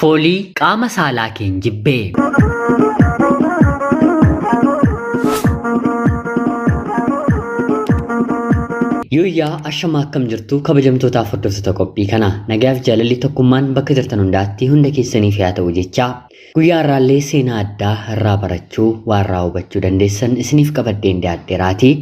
Foolii qaama saalaa keen jibbee. Yuuyyaa ashamaa akkam jirtu kabajamtootaaf hordoftoota qophii kana nagaaf jaalalli tokkummaan bakka jirtan hundaatti hunda keessaniif haa ta'u jechaa guyyaa irraallee seenaa addaa irraa barachuu waan irraa hubachuu dandeessan isiniif qabadheen dhiyaadheeraatii.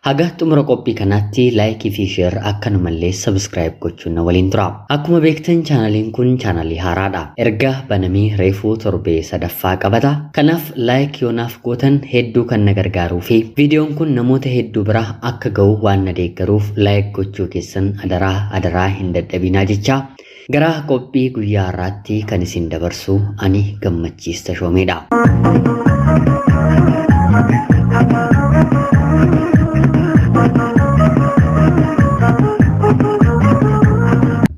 Haga xumura qophii kanaatti laayikii fi sheer akkanumallee sabskiraayib gochuun na waliin tura. Akkuma beektan chaanaliin kun chaanalii haaraadha. Erga banamee reefuu torbee sadaffaa qabata. Kanaaf laayik yoonaaf gootan hedduu kan na gargaaruu fi viidiyoon kun namoota hedduu bira akka ga'u waan na deeggaruuf laayik gochuu keessan adaraa adaraa hin dadhabinaa jecha. Gara qophii guyyaa har'aatti kan isin dabarsu ani Gammachiis Tashoomeedha.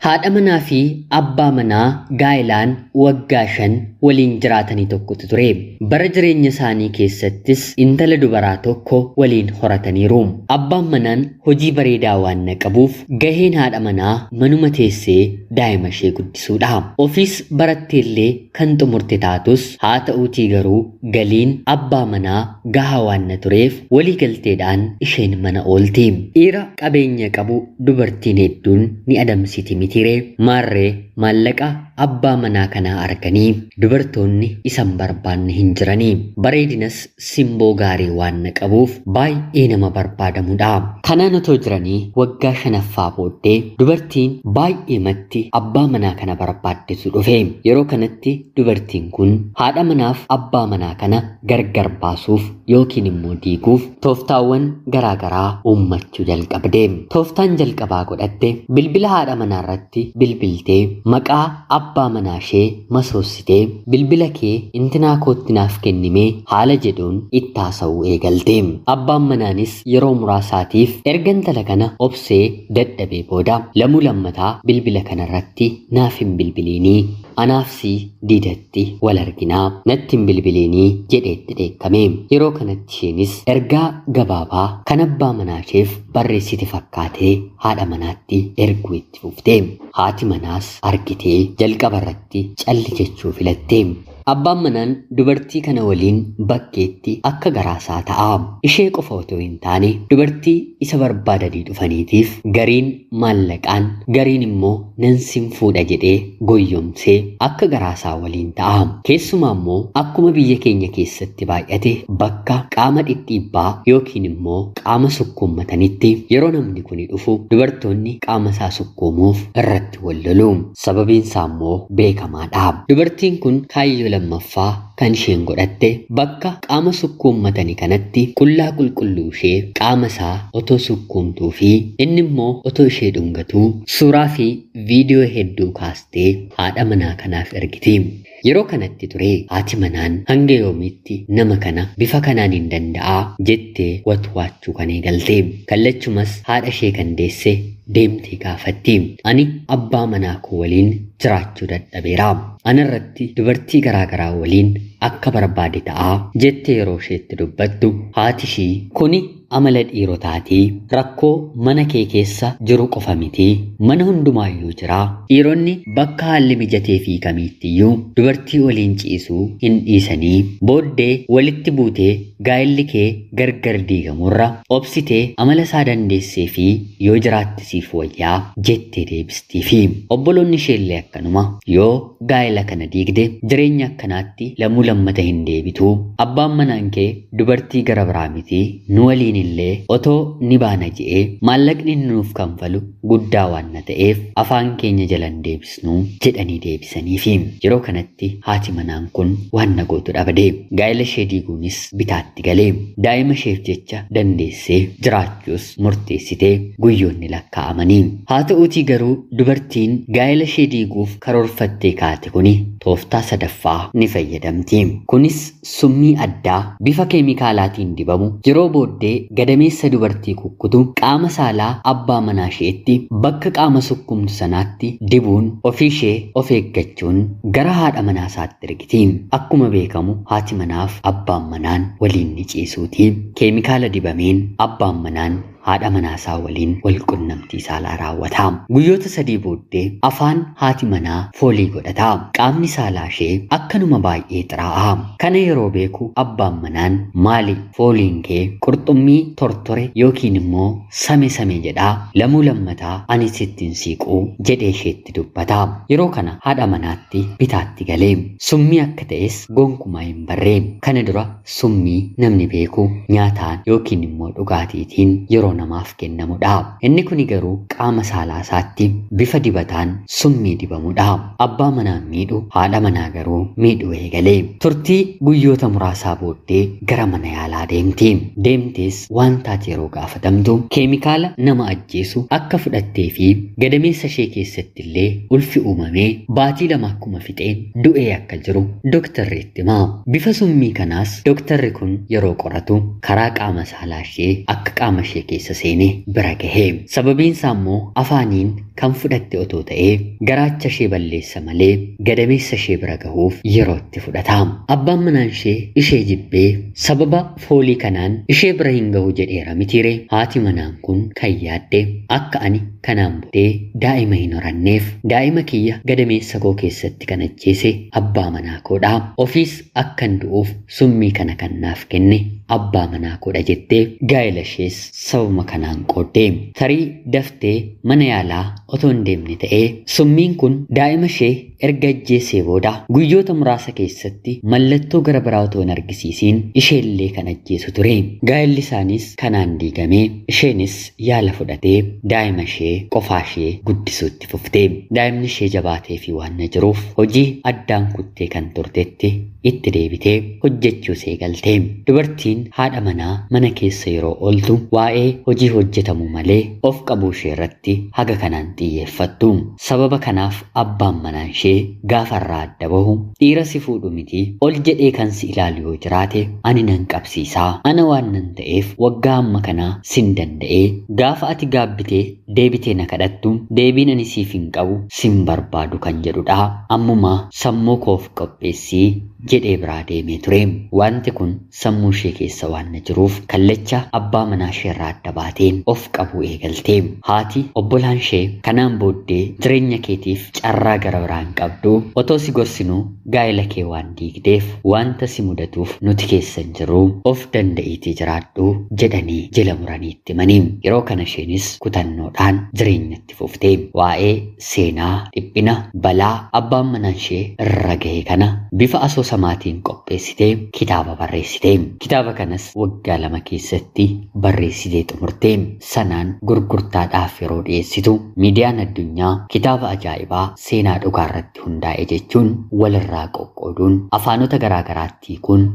Haadha manaa fi abbaa manaa gaa'ilaan waggaa 5 waliin jiraatanii tokkotu ture. Bara jireenya isaanii keessattis intala dubaraa tokko waliin horataniiru. Abbaan manaan hojii bareedaa waan na qabuuf gaheen haadha manaa manuma teessee daa'ima ishee guddisuudha. Ofiis baratteellee kan xumurte taatus haa ta'uutii garuu galiin abbaa manaa gahaa waan na tureef walii galteedhaan isheen mana oolti. Dhiira qabeenya qabu dubartiin hedduun ni adamsiti mitiree maarree maallaqa abbaa manaa kanaa arganii dubartoonni isan barbaanne hin jiranii. Bareedinas simboo gaarii waan na qabuuf baay'ee nama barbaadamudha. Kanaan otoo jiranii waggaa 5ffaa booddee dubartiin baay'ee matti abbaa manaa kana barbaaddetu dhufe. Yeroo kanatti dubartiin kun haadha manaaf abbaa manaa kana gargar baasuuf yookiin immoo diiguuf tooftaawwan garaagaraa uummachuu jalqabde. Tooftaan jalqabaa godhatte bilbila haadha manaa irratti bilbiltee maqaa abbaa manaa ishee masoositee bilbila kee intinaa kootti naaf kennimee haala jedhuun itti haasa'uu eegalte. Abbaan manaanis yeroo muraasaatiif erga intala kana obsee dadhabee booda lamuu lammataa bilbila kanarratti naaf hin bilbiliinii anaaf si diidatti wal arginaa natti hin bilbiliinii jedheetti dheekkame. Yeroo kanatti isheenis ergaa gabaabaa kan abbaa manaa isheef barreessite fakkaatee haadha manaatti erguu itti fufte. Haati manaas argitee jalqaba irratti calli jechuu filatte. Abbaan manaan dubartii kana waliin bakkeetti akka garaasaa ta'a. Ishee qofa otoo hin taane dubartii isa barbaadanii dhufaniitiif gariin maallaqaan gariin immoo nan sin fuudha jedhee goyyomsee akka garaasaa waliin ta'a. Keessumaa immoo akkuma biyya keenya keessatti baay'ate bakka qaama dhidhiibbaa yookiin immoo qaama sukkuummatanitti yeroo namni kuni dhufu dubartoonni qaama isaa sukkuumuuf irratti wal lolu. Sababiin isaa immoo beekamaadha. Dubartiin kun kaayyoo lammaffaa kan isheen godhatte bakka qaama sukkuummatanii kanatti qullaa qulqulluu ishee qaama isaa otoo sukkuumtuu fi inni immoo otoo ishee dhungatuu suuraa fi viidiyoo hedduu kaastee haadha manaa kanaaf ergiti. Yeroo kanatti ture haati manaan hanga yoomiitti nama kana bifa kanaan hin danda'aa jettee watwaachuu kan eegalte. Kallachumas haadha ishee kan deesse deemtee gaafatti. Ani abbaa manaa koo waliin jiraachuu dadhabeera. Ana irratti dubartii garaagaraa waliin akka barbaade ta'aa jettee yeroo isheetti dubbattu haati ishii kuni amala dhiirotaatii rakkoo mana kee keessa jiru qofa miti mana hundumaayyuu jira. Dhiironni bakka haalli mijatee fi kamiittiyyuu dubartii waliin ciisuu hin dhiisanii booddee walitti buutee gaa'elli kee gargar diigamurra obsitee amala isaa dandeessee fi yoo jiraatte siif wayyaa jettee deebistiifi. Obboloonni isheellee akkanuma yoo gaa'ela kana diigde jireenya akkanaatti lamuu lammata hin deebitu. Abbaan manaan kee dubartii gara biraa miti nu waliin illee otoo ni baana je'ee maallaqni nuuf kanfalu guddaa waan na ta'eef afaan keenya jalan deebisnuu jedhanii deebisaniifi. Yeroo kanatti haati manaan kun waan na gootu dhabde. Gaa'ela ishee diiguunis bitaatti galee daa'ima isheef jecha dandeessee jiraachuus murteessitee guyyoonni lakkaa'amanii. Haa ta'uutii garuu dubartiin gaa'ela ishee diiguuf karoorfattee kaate kuni tooftaa sadaffaa ni fayyadamti. Kunis summii addaa bifa keemikaalaatiin dibamu yeroo booddee gadameessa dubartii kukkutu qaama saalaa abbaa manaa isheetti bakka qaama sukkumtu sanaatti dibuun ofii ishee of eeggachuun gara haadha manaa isaatti ergiti. Akkuma beekamu haati manaaf abbaan manaan waliin ni ciisuuti. Keemikaala dibameen abbaan manaan haadha manaasaa waliin wal qunnamtii saalaa raawwata. Guyyoota 3 booddee afaan haati manaa foolii godhata. Qaamni saalaa ishee akkanuma baay'ee xiraa'a. Kana yeroo beeku abbaan manaan maali fooliin kee qurxummii tortore yookiin immoo same same jedhaa lamuu lammataa ani sittiin siiquu jedhee isheetti dubbata. Yeroo kana haadha manaatti bitaatti galee summii akka ta'es gonkumaa hin barree. Kana dura summii namni beeku nyaataan yookiin immoo dhugaatiitiin yeroo namaaf kennamudha. Inni kuni garuu qaama saalaa isaatti bifa dibataan summii dibamudha. Abbaa manaa miidhu, haadha manaa garuu miidhuu eegalee. Turtii guyyoota muraasaa booddee gara mana yaalaa deemti. Deemtees waan taate yeroo gaafatamtu keemikaala nama ajjeesu akka fudhattee fi gadameessa ishee keessatti illee ulfi uumamee baatii 2 akkuma fixeen du'ee akka jiru dooktarri itti hima. Bifa summii kanaas dooktarri kun yeroo qoratu karaa qaama saalaa ishee akka qaama ishee keessa seene bira gahe. Sababiin isaa immoo afaaniin kan fudhatte otoo ta'ee garaacha ishee balleessa malee gadameessa ishee bira gahuuf yeroo itti fudhata. Abbaan manaan ishee ishee jibbee sababa foolii kanaan ishee bira hin gahu jedheera mitiire. Haati manaan kun kan yaadde akka ani kanaan booddee daa'ima hin horanneef daa'ima kiyya gadameessa koo keessatti kan ajjeese abbaa manaa koodha. Ofiis akkan du'uuf summii kana kan naaf kenne abbaa manaa koodha jettee gaa'ela ishees sababuma kanaan qooddee. Tarii daftee mana yaalaa otoo hin deemne ta'ee summiin kun daa'ima ishee erga ajjeesee booda guyyoota muraasa keessatti mallattoo gara biraa otoo hin argisiisiin isheellee kan ajjeesu ture. Gaa'elli isaaniis kanaan diigamee isheenis yaala fudhatee daa'ima ishee qofaa ishee guddisuutti fufte. Daa'imni ishee jabaatee fi waan na jiruuf hojii addaan kuttee kan turtetti itti deebitee hojjechuu eegalte. Dubartiin haadha manaa mana keessa yeroo ooltu waa'ee hojii hojjetamu malee of qabuu ishee irratti haga kanaan xiyyeeffattu. Sababa kanaaf abbaan manaa ishee gaafa irraa adda bahu dhiira si fuudhu miti ol jedhee kan si ilaalu yoo jiraate ani nan qabsiisaa, ana waan nan ta'eef waggaa amma kanaa sin danda'ee gaafa ati gaabbitee deebitee na kadhattu deebiin ani siif hin qabu sin barbaadu kan jedhudha. Ammumaa sammuu koof qopheessii jedhee biraa deemee ture. Wanti kun sammuu ishee keessa waan na jiruuf kallacha abbaa manaa ishee irraa adda baateen of qabuu eegalte. Haati obbolaan ishee kanaan booddee jireenya keetiif carraa gara biraa hin qabdu, otoo si gorsinuu gaa'ela kee waan diigdeef wanta si mudatuuf nuti keessa hin jirru, of danda'iitii jiraadhu jedhanii jila muranii itti himanii. Yeroo kana isheenis kutannoodhaan jireenyatti fufte. Waa'ee seenaa dhiphina balaa abbaan manaa ishee irra gahe kana bifa asoosamaatiin qopheessitee kitaaba barreessite. Kitaaba kanas waggaa 2 keessatti barreessitee xumurte. Sanaan gurgurtaadhaaf yeroo dhiyeessitu miidiyaan addunyaa kitaaba ajaa'ibaa seenaa dhugaa irratti hundaa'e jechuun walirraa qoqqooduun afaanota garaagaraatti hiikuun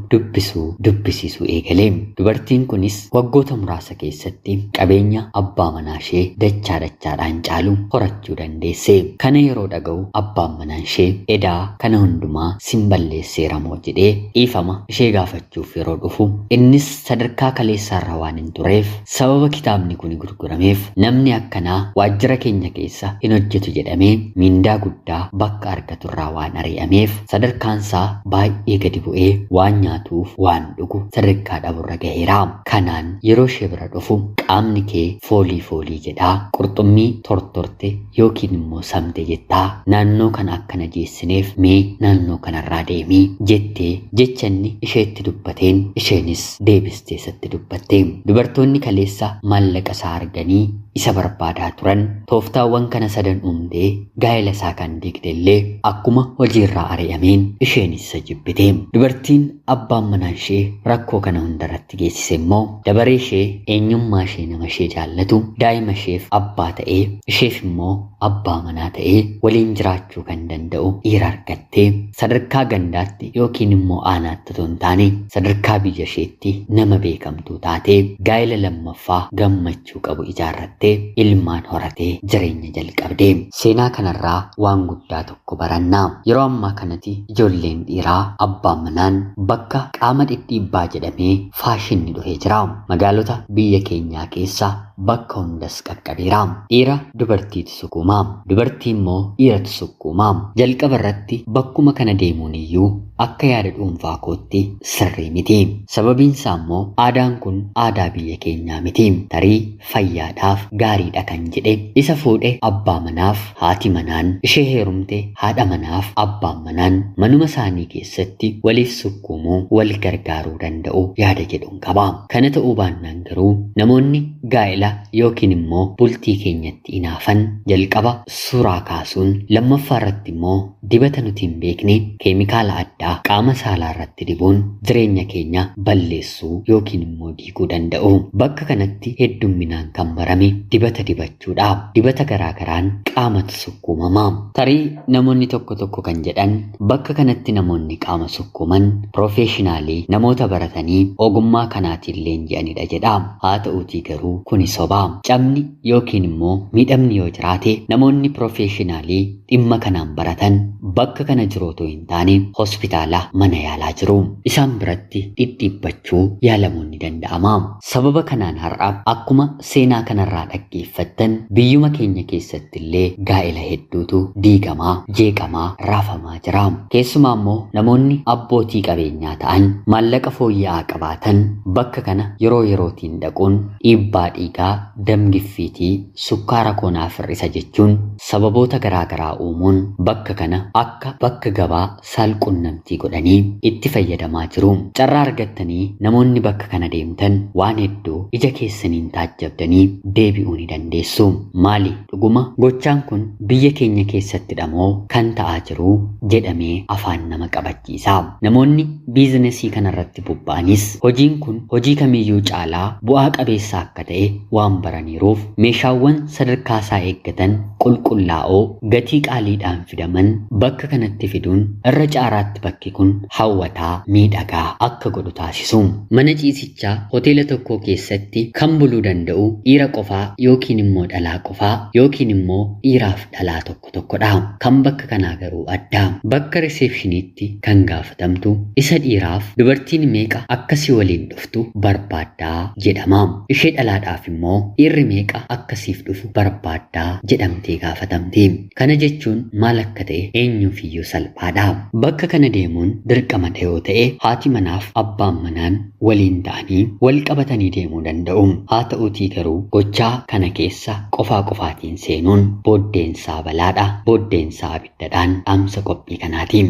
dubbisiisuu eegale. Dubartiin kunis waggoota muraasa keessatti qabeenya abbaa manaa ishee dachaa dachaadhaan caalu horachuu dandeesse. Kana yeroo dhaga'u abbaan manaa ishee edaa kana hundumaa sin balleesseera moo jedhee dhiifama ishee gaafachuuf yeroo dhufu innis sadarkaa kaleessaarra waan hin tureef sababa kitaabni kun gurgurameef namni akkanaa waajjira keenya keessa hin hojjetu jedhamee mindaa guddaa bakka argaturraa waan ari'ameef sadarkaansaa baay'ee gadi bu'ee waan nyaatuuf waan dhugu sadarkaa dhaburra gaheera. Kanaan yeroo ishee bira dhufu qaamni kee foolii foolii jedhaa, qurxummii tortorte yookiin immoo samte jettaa, naannoo kana akkana geessineef mee naannoo kanarraa deemii jettee jechanni isheetti dubbateen isheenis deebistee isatti dubbatte. Dubartoonni kaleessa maallaqa isaa arganii isa barbaadaa turan tooftaawwan kana sadan uumtee gaa'ela isaa kan diigde illee akkuma hojiirraa ari'ameen isheenis isa jibbite. Dubartiin abbaan manaa ishee rakkoo kana hundarratti geessise immoo dabaree ishee eenyummaa ishee nama ishee jaallatu daa'ima isheef abbaa ta'ee isheef immoo abbaa manaa ta'ee waliin jiraachuu kan danda'u dhiira argattee sadarkaa gandaatti yookiin immoo aanaatti otoo hin taane sadarkaa biyya isheetti nama beekamtuu taatee gaa'ela lammaffaa gammachuu qabu ijaarrattee ilmaan horatee jireenya jalqabde. Seenaa kanarraa waan guddaa tokko barannaa. Yeroo ammaa kanatti ijoolleen dhiiraa abbaan manaan bakka qaama dhidhiibbaa jedhamee faashinni dhufee jira. Magaalota biyya keenyaa keessa bakka hundas qaqqabeera. Dhiira dubartiitu sukkuuma, dubartii immoo dhiiratu sukkuuma. Jalqaba irratti bakkuma kana deemuun iyyuu akka yaada dhuunfaa kootti sirrii miti. Sababiin isaa immoo aadaan kun aadaa biyya keenyaa miti. Tarii fayyaadhaaf gaariidha kan jedhe isa fuudhe abbaa manaaf haati manaan, ishee heerumte haadha manaaf abbaan manaan manuma isaanii keessatti waliif sukkuumuu, wal gargaaruu danda'u yaada jedhuun qaba. Kana ta'uu baannaan garuu namoonni gaa'ela yookiin immoo bultii keenyatti inaafan jalqaba suuraa kaasuun, lammaffaa irratti immoo dibata nuti hin beekne keemikaala addaa qaama saalaa irratti dibuun jireenya keenya balleessuu yookiin immoo diiguu danda'u. Bakka kanatti heddumminaan kan barame dibata dibachuudha. Dibata garaagaraan qaamatu sukkuumama. Tarii namoonni tokko tokko kan jedhan bakka kanatti namoonni qaama sukkuuman piroofeeshinaalii namoota baratanii ogummaa kanaatiin leenji'anidha jedha. Haa ta'uutii garuu kuni soba. Cabni yookiin immoo miidhamni yoo jiraate namoonni piroofeeshinaalii dhimma kanaan baratan bakka kana jiru otoo hin taane hospitaala mana yaalaa jiru. Isaan biratti dhidhiibbachuu yaalamuun ni danda'ama. Sababa kanaan har'a akkuma seenaa kanarraa dhaggeeffattan biyyuma keenya keessatti illee gaa'ela hedduutu diigamaa, jeeqamaa, raafamaa jira. Keessumaa immoo namoonni abbootii qabeenyaa ta'an maallaqa fooyya'aa qabaatan bakka kana yeroo yerootiin dhaquun dhiibbaa dhiigaa, damgiffiitii, sukkaara koonaaf hir'isa jechuun sababoota garaagaraa uumuun bakka kana akka bakka gabaa saalqunnamtii godhanii itti fayyadamaa jiru. Carraa argattanii namoonni bakka kana deemtan waan hedduu ija keessaniin taajjabdanii deebi'uu ni dandeessu. Maali dhuguma gochaan kun biyya keenya keessatti dhamoo kan ta'aa jiru jedhamee afaan nama qabachiisa. Namoonni biizinesii kanarratti bobba'anis hojiin kun hojii kamiyyuu caalaa bu'aa qabeessa akka ta'e waan baraniiruuf meeshaawwan sadarkaa isaa eeggatan qulqullaa'oo gatii qaaliidhaan fidaman bakka kanatti fiduun irra caalaatti bakki kun hawwataa miidhagaa akka godhu taasisu. Mana ciisichaa hoteela tokko keessatti kan buluu danda'u dhiira qofaa yookiin immoo dhalaa qofaa yookiin immoo dhiiraaf dhalaa tokko tokkodha. Kan bakka kanaa garuu adda. Bakka riseepshiniitti kan gaafatamtu isa dhiiraaf dubartiin meeqa akkasii waliin dhuftu barbaaddaa jedhama. Ishee dhalaadhaaf immoo dhiirri meeqa akkasiif dhufu barbaaddaa jedhamtee gaafatamti. Kana jechuun maal akka ta'e eenyuufiyyuu salphaadha. Bakka kana deemuun dirqama yoo ta'e haati manaaf abbaan manaan waliin ta'anii wal qabatanii deemuu danda'u. Haa ta'uutii garuu gochaa kana keessa qofaa qofaatiin seenuun booddeensaa balaadha. Booddeensaa abiddadhaan dhaamsa qophii kanaati.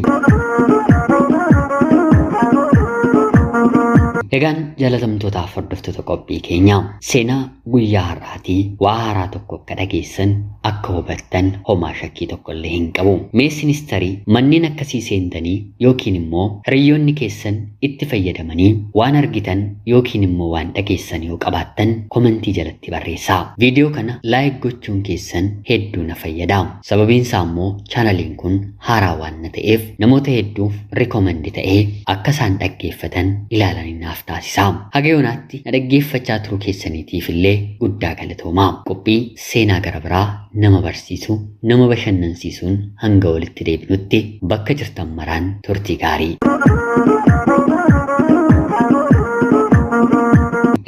Egaan jaalatamtootaaf hordoftoota qophii keenya seenaa guyyaa har'aatii waa haaraa tokko akka dhageessan akka hubattan homaa shakkii tokko illee hin qabu. Mee isinis tarii manneen akkasii seentanii yookiin immoo hiriyoonni keessan itti fayyadamanii waan argitan yookiin immoo waan dhageessan yoo qabaattan komentii jalatti barreessaa. Viidiyoo kana laayik gochuun keessan hedduu na fayyada. Sababiin isaa immoo chaanaliin kun haaraa waan na ta'eef namoota hedduuf rikomendi ta'ee akka isaan dhaggeeffatan ilaalanii naaf taasisa. Haga yoonaatti na dhaggeeffachaa turuu keessaniitiif illee guddaa galatoomaa. Qophii seenaa gara biraa nama barsiisu, nama bashannansiisuun hanga walitti deebinutti bakka jirtan maraan turtii gaarii.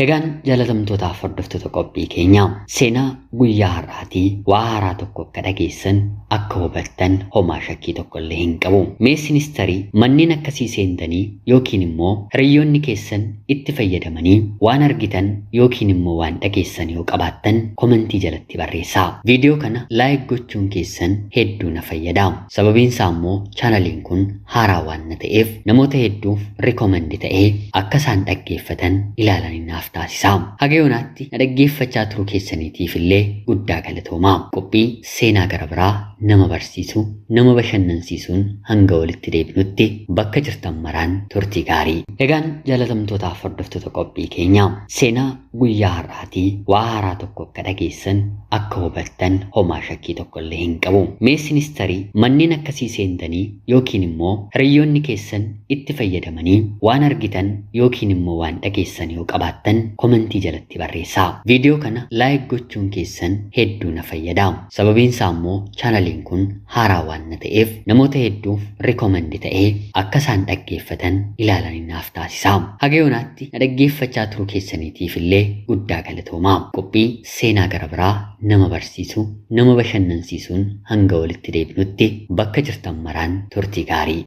Egaan jaalatamtootaaf hordoftoota qophii keenya seenaa guyyaa har'aatii waa haaraa tokko akka dhageessan akka hubattan homaa shakkii tokko illee hin qabu. Mee isinis tarii manneen akkasii seentanii yookiin immoo hiriyoonni keessan itti fayyadamanii waan argitan yookiin immoo waan dhageessan yoo qabaattan komentii jalatti barreessaa. Viidiyoo kana laayik gochuun keessan hedduu na fayyada. Sababiin isaa immoo chaanaliin kun haaraa waan na ta'eef namoota hedduuf rikomendi ta'ee akka isaan dhaggeeffatan ilaalanii naaf taasisa. Haga yoonaatti na dhaggeeffachaa turuu keessaniitiif illee guddaa galatoomaa. Qophii seenaa gara biraa nama barsiisu, nama bashannansiisuun hanga walitti deebinutti bakka jirtan maraan turtii gaarii. Egaan jaalatamtootaaf hordoftoota qophii keenya seenaa guyyaa har'aatii waa haaraa tokko akka dhageessan akka hubattan homaa shakkii tokko illee hin qabu. Mee isinis tarii manneen akkasii seentanii yookiin immoo hiriyoonni keessan itti fayyadamanii waan argitan yookiin immoo waan dhageessan yoo qabaattan komentii jalatti barreessaa. Viidiyoo kana laayik gochuun keessan hedduu na fayyada. Sababiin isaa immoo chaanaliin kun haaraa waan na ta'eef namoota hedduuf rikomendi ta'ee akka isaan dhaggeeffatan ilaalanii naaf taasisa. Haga yoonaatti na dhaggeeffachaa turuu keessaniitiif illee guddaa galatoomaa. Qophii seenaa gara biraa nama barsiisu, nama bashannansiisuun hanga walitti deebinutti bakka jirtan maraan turtii gaarii.